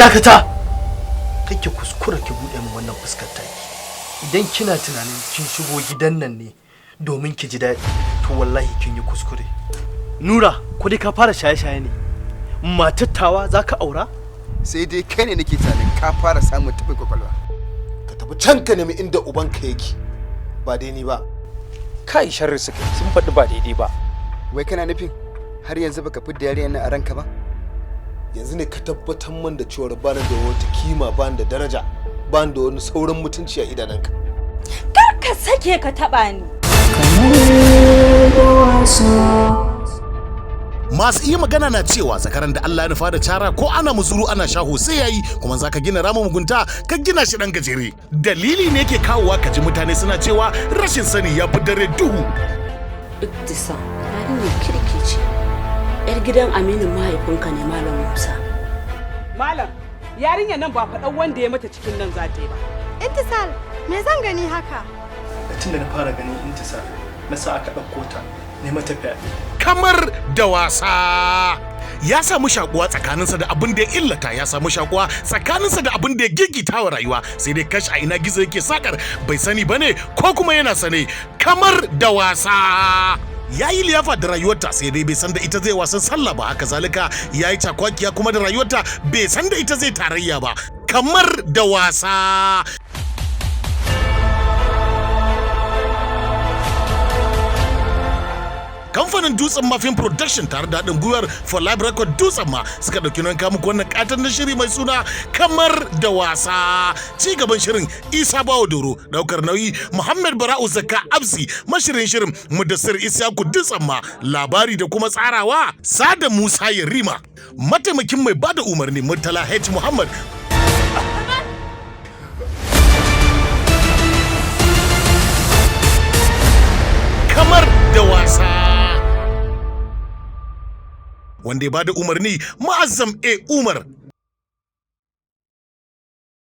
Dakata! Kake kuskura ki buɗe min wannan fuskar taki. Idan kina tunanin kin shigo gidan nan ne domin ki ji daɗi, to wallahi kin yi kuskure. Nura, ko dai ka fara shaye-shaye ne? Matattawa za ka aura? Sai dai kai ne nake tunanin ka fara samun taɓin kwakwalwa. Ka tafi can ka nemi inda ubanka yake, ba dai ni ba. Kai, sharri suka sun faɗi ba daidai ba. Wai kana nufin har yanzu baka fidda yarinyar nan a ranka ba? Yanzu ne ka tabbatar min da cewar bani da wata kima, bani da daraja, bani da wani sauran mutunci a idanunka. Kar ka sake ka taɓa ni. Masu iya magana na cewa zakaran da Allah ya nufa da cara, ko ana muzuru ana shaho sai yayi. Kuma zaka gina ramin mugunta, ka gina shi dan gajere. Dalili ne yake kawowa ka ji mutane suna cewa rashin sani ya fi dare duhu. Iktisa yarinyar kirki ce. Yar gidan aminin mahaifinka ne, Malam Musa. Malam, yarinyar nan ba faɗan wanda ya mata cikin nan za ta yi ba. Intisal, me zan gani haka? Tun da na fara ganin Intisal, na sa aka ɗauko ta, ne mata fyaɗe. Kamar da wasa ya samu shakuwa tsakaninsa da abin da ya illata, ya samu shakuwa tsakaninsa da abin da ya gigita wa rayuwa. Sai dai kash, a ina gizo yake sakar? Bai sani bane ko kuma yana sane. Kamar da wasa ya yi liyafa da rayuwarta, sai dai bai san da ita zai wasan sallah ba. Haka zalika ya yi cakwakiya kuma da rayuwarta, bai san da ita zai tarayya ba. Kamar da wasa. Kamfanin Dutsen Mafin Production tare da haɗin gwiwar For Live Record Dutsen Ma suka ɗauki nan muku wannan katon na shiri mai suna Kamar da Wasa. Ci gaban shirin, Isa Bawa Doro. Ɗaukar nauyi, Muhammad Bara'u Zakka Absi. Mashirin shirin, Mudassir Isyaku Dutsen Ma. Labari da kuma tsarawa, Sada Musa Yarima. Mataimakin mai bada umarni, Murtala H Muhammad. Kamar da Wasa, wanda ya bada umarni, Ma'azzam A Umar.